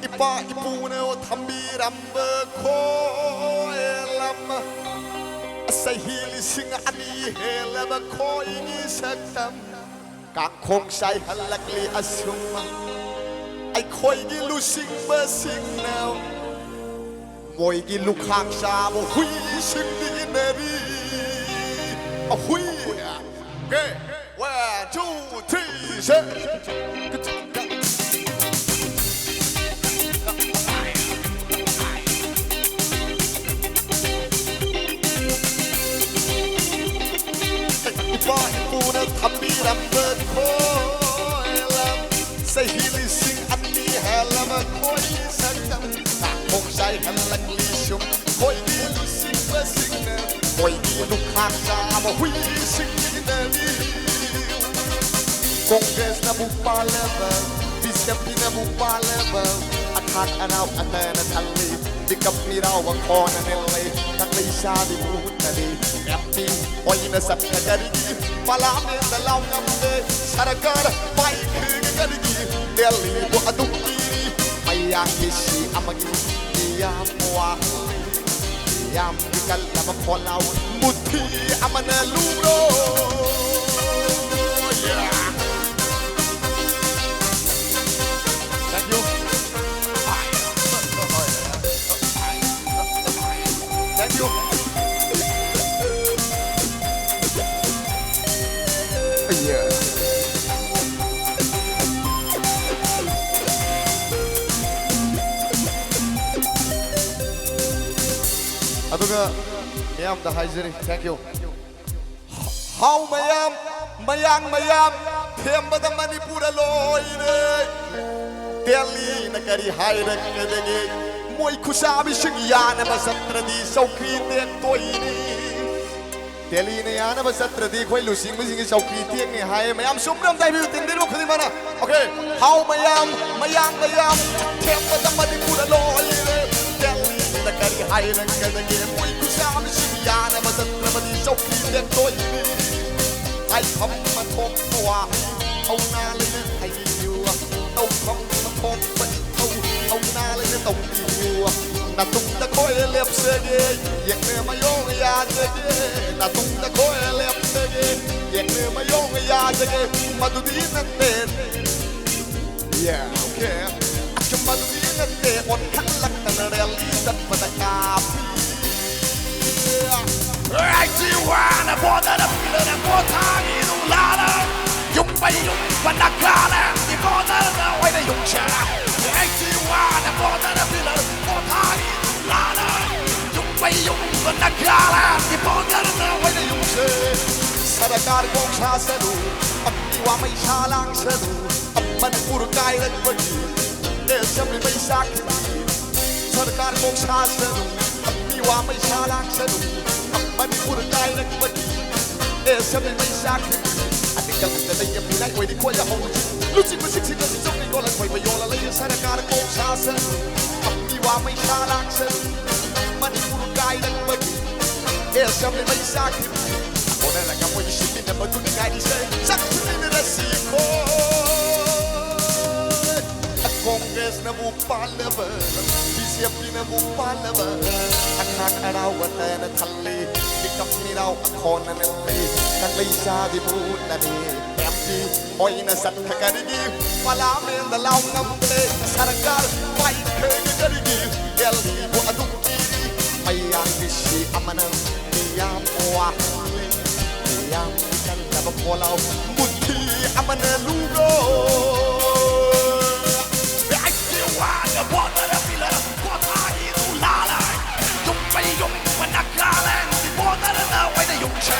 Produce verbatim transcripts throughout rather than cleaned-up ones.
ꯏꯄꯥ ꯏꯄꯨꯅ ꯊꯝꯕꯤꯔꯝꯕ ꯈꯣꯏꯂꯝ, ꯆꯍꯤ ꯂꯤꯁꯤꯡ ꯑꯅꯤ ꯍꯦꯜꯂꯕ ꯈꯣꯏꯒꯤ ꯁꯛꯇꯝ ꯀꯥꯡꯈꯣꯡ ꯆꯥꯏꯍꯜꯂꯛꯂꯤ ꯑꯁꯨꯝ꯫ ꯑꯩꯈꯣꯏꯒꯤ ꯂꯨꯆꯤꯡꯕꯁꯤꯡꯅ ꯃꯣꯏꯒꯤ ꯂꯨꯈꯥꯛ ꯆꯥꯕ ꯍꯨꯏꯁꯤꯡꯗꯤ ꯏꯟꯅꯔꯤ꯫ ꯑꯍꯨꯏ꯫ Okay, one, two, three, set. ꯏꯄꯥ ꯏꯄꯨꯅ ꯊꯝꯕꯤꯔꯝꯕ ꯈꯣꯏꯂꯝ, ꯆꯍꯤ ꯂꯤꯁꯤꯡ ꯑꯅꯤ ꯍꯦꯜꯂꯕ ꯈꯣꯏꯒꯤ ꯁꯛꯇꯝ ꯀꯥꯡꯈꯣꯡ ꯆꯥꯏꯍꯜꯂꯛꯂꯤ ꯁꯨꯝ꯫ ꯈꯣꯏꯒꯤ ꯂꯨꯆꯤꯡꯕꯁꯤꯡꯅ ꯃꯣꯏꯒꯤ ꯂꯨꯈꯥꯛ ꯆꯥꯕ ꯍꯨꯏꯁꯤꯡ ꯏꯟꯅꯔꯤ꯫ ꯀꯣꯡꯒ꯭ꯔꯦꯁꯅ ꯃꯨꯛꯄꯥ ꯂꯦꯕꯦꯜ, ꯕꯤ ꯖꯦ ꯄꯤꯅ ꯃꯨꯛꯄꯥ ꯂꯦꯕꯦꯜ, ꯑꯈꯥꯛ ꯑꯔꯥꯎ ꯑꯇꯅ ꯊꯜꯂꯤ꯫ ꯃꯤꯀꯞ ꯃꯤꯔꯥꯎꯕ ꯈꯣꯟꯅ ꯅꯤꯜꯂꯤ꯫ ꯀꯪꯂꯩ ꯁꯥꯕꯤ ꯎꯍꯨꯠꯅꯔꯤ꯫ ꯑꯦꯝ ꯄꯤ ꯑꯣꯏꯅ ꯆꯠꯅ ꯀꯔꯤꯒꯤ ꯄꯥꯔꯂꯥꯃꯦꯟꯗ ꯂꯥꯎ ꯉꯝꯗꯦ? ꯁꯔꯀꯥꯔ ꯄꯥꯏꯈ꯭ꯔꯦ ꯀꯔꯤꯒꯤ ꯗꯦꯜꯂꯤꯕꯨ ꯑꯗꯨꯝ ꯀꯤꯔꯤ? ꯃꯌꯥꯝꯒꯤ ꯁꯤ ꯑꯃꯒꯤ ꯃꯤꯌꯥꯝ ꯋꯥꯍꯜꯂꯤ꯫ ꯃꯤꯌꯥꯝꯒꯤ ꯀꯜꯂꯕ ꯈꯣꯜꯂꯥꯎ ꯃꯨꯊꯤ ꯑꯃꯅ ꯂꯨꯔꯣ꯫ Yeah. Thank you. Thank you. Yeah. ꯑꯗꯨꯒ ꯃꯌꯥꯝꯗ ꯍꯥꯏꯖꯔꯤ, thank you. ꯍꯥꯎ ꯃꯌꯥꯝ, ꯃꯌꯥꯡ ꯃꯌꯥꯝ, ꯊꯦꯝꯕꯗ ꯃꯅꯤꯄꯨꯔ ꯂꯣꯏꯔꯦ꯫ ꯗꯦꯜꯂꯤꯅ ꯀꯔꯤ ꯍꯥꯏꯔꯛꯀꯗꯒꯦ? ꯃꯣꯏ ꯈꯨꯁꯥꯕꯤꯁꯤꯡ ꯌꯥꯅꯕ ꯆꯠꯇ꯭ꯔꯗꯤ ꯆꯧꯀ꯭ꯔꯤ ꯇꯦꯛꯇꯣꯏꯅꯤ꯫ ꯗꯦꯜꯂꯤꯅ ꯌꯥꯅꯕ ꯆꯠꯇ꯭ꯔꯗꯤ ꯑꯩꯈꯣꯏ ꯂꯨꯆꯤꯡꯕꯁꯤꯡꯒꯤ ꯆꯧꯀ꯭ꯔꯤ ꯇꯦꯛꯅꯤ ꯍꯥꯏꯌꯦ꯫ ꯃꯌꯥꯝ ꯆꯨꯝꯕ꯭ꯔꯥ ꯑꯝꯇ ꯍꯥꯏꯕꯤꯌꯨ, ꯇꯤꯟꯗꯤꯟꯕ ꯈꯨꯗꯤꯡꯃꯛꯅ꯫ Okay, ꯍꯥꯎ ꯃꯌꯥꯝ, ꯃꯌꯥꯡ ꯃꯌꯥꯝ, ꯊꯦꯝꯕꯗ ꯃꯅꯤꯄꯨꯔ ꯂꯣꯏꯔꯦ꯫ ꯗꯦꯜꯂꯤꯗ ꯀꯔꯤ ꯍꯥꯏꯔꯛꯀꯗꯒꯦ? ꯃꯣꯏ ꯈꯨꯁꯥꯕꯤꯁꯤꯡ ꯌꯥꯅꯕ ꯆꯠꯇ꯭ꯔꯕꯗꯤ ꯆꯧꯀ꯭ꯔꯤ ꯇꯦꯛꯇꯣꯏꯅꯤ꯫ ꯍꯥꯏꯐꯝ ꯑꯃ ꯊꯣꯛꯄ ꯋꯥꯍꯩ ꯊꯧꯅꯥ ꯂꯩꯅ ꯍꯥꯏꯕꯤꯌꯨ꯫ ꯇꯧꯐꯝ ꯑꯃ ꯊꯣꯛꯄ ꯏꯊꯧ ꯍꯧꯅ ꯂꯩꯅ ꯇꯧꯕꯤꯌꯨ꯫ ꯅꯇꯨꯡꯗ ꯑꯩꯈꯣꯏ ꯂꯦꯞꯆꯒꯦ, ꯌꯦꯛꯅ ꯃꯌꯣꯡ ꯌꯥꯖꯒꯦ꯫ ꯅꯇꯨꯡꯗ ꯑꯩꯈꯣꯏ ꯂꯦꯞꯆꯒꯦ, ꯌꯦꯛꯅ ꯃꯌꯣꯡ ꯌꯥꯖꯒꯦ꯫ ꯃꯗꯨꯗꯤ ꯅꯠꯇꯦ꯫ Yeah, okay. ꯑꯁ, ꯃꯗꯨꯗꯤ ꯅꯠꯇꯦ, ꯑꯣꯟꯈꯠꯂꯛꯇꯅ ꯔꯦꯂꯤ ꯆꯠꯄꯗ ꯀꯥꯞꯄꯤ꯫ ꯑꯩꯠꯇꯤ ꯋꯥꯟ ꯕꯣꯔꯗꯔ ꯄꯤꯂꯔ ꯄꯣꯊꯥꯒꯤꯗꯨ ꯂꯥꯜꯂꯦ꯫ ꯌꯨꯝꯕꯩ ꯌꯨꯝꯕ ꯅꯥꯒꯥꯂꯦꯟꯒꯤ ꯕꯣꯔꯗꯔꯗ ꯑꯣꯏꯅ ꯌꯨꯡꯁꯦ꯫ ꯑꯩꯠꯇꯤ ꯋꯥꯟ ꯕꯣꯔꯗꯔ ꯄꯤꯂꯔ ꯄꯣꯊꯥꯒꯤꯗꯨ ꯂꯥꯜꯂꯦ꯫ ꯌꯨꯝꯕꯩ ꯌꯨꯝꯕ ꯅꯥꯒꯥꯂꯦꯟꯒꯤ ꯕꯣꯔꯗꯔꯗ ꯑꯣꯏꯅ ꯌꯨꯡꯁꯦ꯫ ꯁꯔꯀꯥꯔ ꯀꯣꯛ ꯁꯥꯁꯅꯨ, ꯑꯃꯗꯤ ꯋꯥ ꯃꯩꯁꯥ ꯂꯥꯡꯁꯅꯨ꯫ ꯃꯅꯤꯄꯨꯔ ꯀꯥꯏꯔꯛꯄꯒꯤ ꯑꯦꯁꯦꯝꯕ꯭ꯂꯤ ꯃꯩ ꯆꯥꯛꯈꯤꯕꯒꯤ ꯁꯔꯀꯥꯔ ꯀꯣꯛ ꯁꯥꯁꯅꯨ꯫ ꯃꯤꯋꯥ ꯃꯩꯁꯥ ꯂꯥꯛꯁꯅꯨ꯫ ꯃꯅꯤꯄꯨꯔ ꯀꯥꯏꯔꯛꯄꯒꯤ ꯑꯦꯁꯦꯝꯕ꯭ꯂꯤ ꯃꯩ ꯆꯥꯛꯈꯤꯕꯒꯤ ꯑꯅꯤꯀꯜ ꯑꯝꯇ ꯂꯩ ꯑꯦꯝ ꯄꯤ ꯂꯥꯏ ꯑꯣꯏꯔꯤ ꯈꯣꯏ ꯑꯍꯧꯕꯁꯤ ꯂꯨꯆꯤꯡꯕ ꯁꯤꯛꯁꯤꯡ ꯑꯁꯤ ꯆꯨꯝꯅ ꯌꯣꯜꯂ ꯈꯣꯏꯕ ꯌꯣꯜꯂ ꯂꯩ ꯁꯔꯀꯥꯔ ꯀꯣꯛ ꯁꯥꯁꯅꯨ꯫ ꯃꯤꯋꯥ ꯃꯩꯁꯥ ꯂꯥꯛꯁꯅꯨ꯫ ꯃꯅꯤꯄꯨꯔ ꯀꯥꯏꯔꯛꯄꯒꯤ ꯑꯦꯁꯦꯝꯕ꯭ꯂꯤ ꯃꯩ ꯆꯥꯛꯈꯤꯕꯒꯤ ꯍꯣꯠꯅꯔꯒ ꯃꯣꯏ ꯁꯤꯃꯤꯟꯅꯕꯗꯨꯅꯤ ꯉꯥꯏꯔꯤꯁꯦ꯫ ꯆꯥꯛ ꯆꯨꯃꯤꯟꯅꯔꯁꯤ ꯈꯣꯏ꯫ ꯀꯣꯡꯒ꯭ꯔꯦꯁꯅꯕꯨ ꯄꯥꯜꯂꯕ, ꯕꯤ ꯖꯦ ꯄꯤꯅꯕꯨ ꯄꯥꯜꯂꯕ, ꯑꯈꯥꯛ ꯑꯔꯥꯎ ꯋꯥꯇꯅ ꯊꯜꯂꯤ, ꯃꯤꯀꯞ ꯃꯤꯔꯥꯎ ꯑꯈꯣꯟꯅ ꯅꯜꯂꯤ, ꯀꯪꯂꯩ ꯆꯥꯕꯤꯕꯨ ꯅꯅꯤ, ꯑꯦꯝ ꯄꯤ ꯑꯣꯏꯅ ꯆꯠꯈ ꯀꯔꯤꯒꯤ ꯄꯥꯔꯂꯥꯃꯦꯟꯗ ꯂꯥꯎ ꯉꯝꯗꯦ? ꯁꯔꯀꯥꯔ ꯄꯥꯏꯈ꯭ꯔꯒ ꯀꯔꯤꯒꯤ ꯗꯦꯜꯂꯤꯕꯨ ꯑꯗꯨꯝ ꯀꯤꯔꯤ? ꯃꯌꯥꯝꯒꯤ ꯁꯤ ꯑꯃꯅ ꯃꯤꯌꯥꯝ ꯋꯥꯍꯜꯂꯤ, ꯃꯤꯌꯥꯝꯒꯤ ꯀꯜꯂꯕ ꯈꯣꯜꯂꯥꯎ ꯃꯨꯊꯤ ꯑꯃꯅ ꯂꯨꯔꯣ꯫ ꯑꯩꯒꯤ ꯋꯥꯒ ꯕꯣꯇꯔ ꯄꯤꯂꯔ ꯄꯣꯊꯥꯒꯤꯗꯨ ꯂꯥꯜꯂꯦ꯫ ꯌꯨꯝꯕꯩ ꯌꯨꯝꯕ ꯅꯥꯒꯥꯂꯦꯟꯒꯤ ꯕꯣꯇꯔꯗ ꯑꯣꯏꯅ ꯌꯨꯝꯁꯦ꯫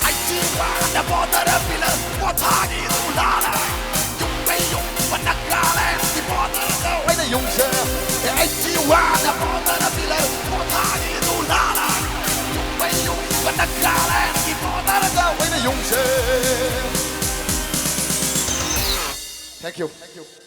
ꯑꯩꯒꯤ ꯋꯥꯒ ꯕꯣꯇꯔ ꯄꯤꯂꯔ ꯄꯣꯊꯥꯒꯤꯗꯨ ꯂꯥꯜꯂꯦ꯫ ꯌꯨꯝꯕꯩ ꯌꯨꯝꯕ ꯅꯥꯒꯥꯂꯦꯟꯒꯤ ꯕꯣꯇꯔꯗ ꯑꯣꯏꯅ ꯌꯨꯝꯁꯦ꯫ ꯑꯩꯒꯤ ꯋꯥꯒ ꯕꯣꯇꯔ ꯄꯤꯂꯔ ꯄꯣꯊꯥꯒꯤꯗꯨ ꯂꯥꯜꯂꯦ꯫ ꯌꯨꯝꯕꯩ ꯌꯨꯝꯕ ꯅꯥꯒꯥꯂꯦꯟꯒꯤ ꯕꯣꯇꯔꯗ ꯑꯣꯏꯅ ꯌꯨꯝꯁꯦ꯫ Thank you.